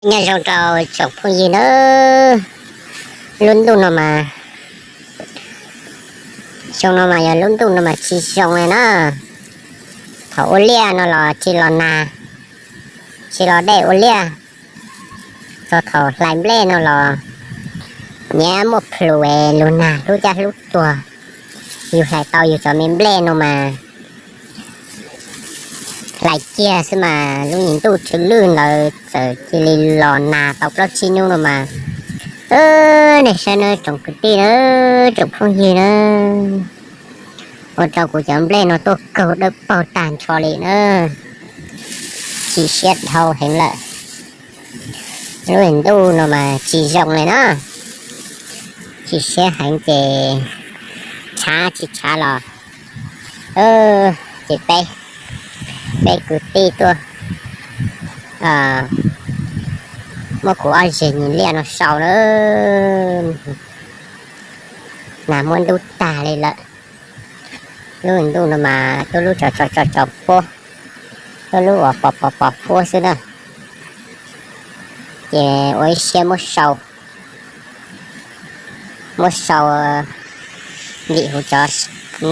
Nyob zoo rau tsoom phooj ywg na, lub ntuj no mas, xyoo no mas yog lub ntuj no mas tsis zoo li na. Thaum ua liaj no los tsis los nag, tsis los dej ua liaj, txog thaum hlais nplej no los nyias muaj plhus es lug nag hlub caj hlub tuag. Yus hlais tau yus cov me nplej no mas hlais kiag xwb mas lub ntuj tsw lwj ntawd txawm cia li los nag tau plaub tsib hnub no mas. Nej saib nawb tsoom kwv tij na, tsoom phooj ywg na, ua rau kuv cov nplej no tuaj kaug dawb paug tag nrho li na. Chim siab dhau heev lawm. Lub ntuj no mas tsis zoo li na. Chim siab heev ces tshav tsis tshav los ces peb, peb kwv tij tuaj muab kuv ob zeg nyuag liaj no sau na. Nag muab ntub tag li lawm. Lub ntuj no mas tuaj lub tso tso tso puab, tuaj lub uas pos pos pos puab xwb na. Ces ua ib siab muab sau, muab sau ntim huv cov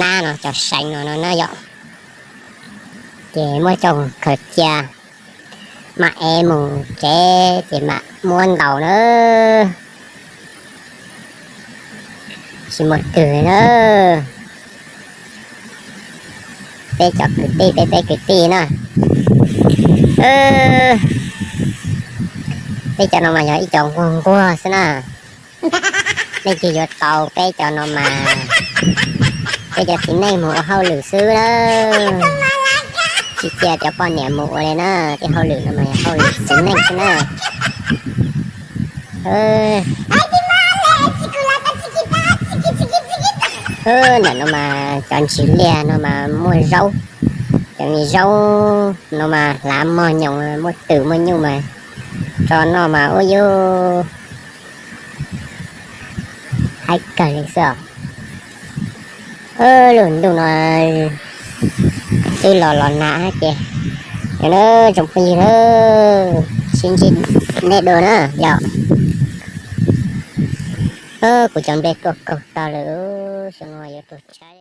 nab no, cov seev no no na yom. Ces muab coj khaws cia, mam ev mus tsev ces mam muab ntaus na. Tsis muaj twg na. Peb cov kwv tij, peb peb kwv tij na. Peb cov no mas yog ib cov nquag nquag xwb na. Nej cia yuav tau peb cov no mas, peb cov txiv neej mus ua hauj lwm xwb na. Tsis cia cov poj niam mus ua li na, tej hauj lwm no mas yog hauj lwm txiv neej xwb na. Ntawm no mas cov ntsis liaj no mas muaj zaub, cov me zaub no mas hlav mog nyoos, muaj twm muaj nyuj mas tso noj mas ub yub haib kawg li xwb os. Lub ntuj no twb los los nag ces, yog na tsoom phooj ywg na, sib ntsib nej dua na yom. Kuv cov nplej tuaj kaug tag lawm, xyoo no yuav tuag tshaib.